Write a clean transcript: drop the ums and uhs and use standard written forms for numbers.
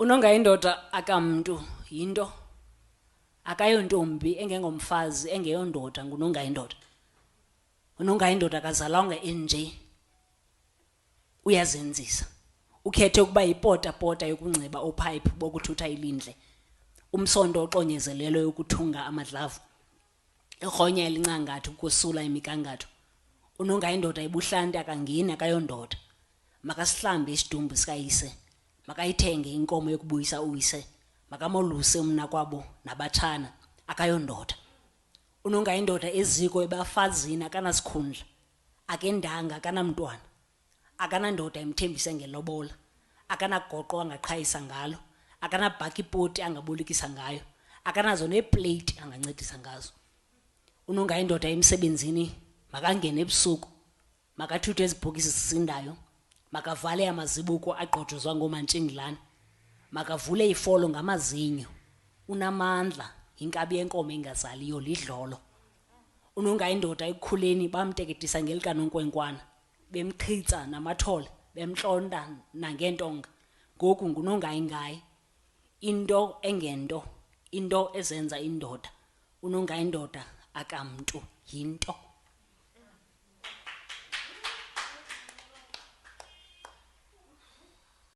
Unongayindoda akamntu yinto. Akayontombi engengomfazi engeyondoda ngunongayindoda. Unongayindoda akazalwanga enje. Uyazenzisa. Ukhethe ukuba yipota-pota yokungciba oophayiphi bokuthutha ilindle. Umsonto oxonyezelelwe ukuthunga amadlavu. Irhonya elincangathi ukosula imigangatho. Unongayindoda ebuhlanti akangeni akayondoda. Makasihlambe isidumbu sikayise. Makayithenge inkomo yokubuyisa uyise. Makamoluse umnakwabo nabatshana akayondoda. Unongayindoda eziko ebafazini akanasikhundla. Akendanga akanamntwana. Akanandoda imthembise ngelobola. Akanagoqo angaqhayisa ngalo. Akanabhakipoti angabolekisa ngayo. Akanazo neepleyiti angancedisa ngazo. Unongayindoda emsebenzini makangene ebusuku. Makathuthe ezi bhokisi zisindayo. Makavale amazibuko agqojozwa ngoomantshingilane. Makavule ifolo ngamazinyo. Unamandla, yinkabi yenkomo engazaliyo, lidlolo. Unongayindoda ekukhuleni bamteketisa ngelikanonkwenkwana, bemqhitsa namathole, bemntlonta nangeentonga. Ngoku ngunongayingayi. Into engento, into ezenza indoda. Unongayindoda akamntu, yinto.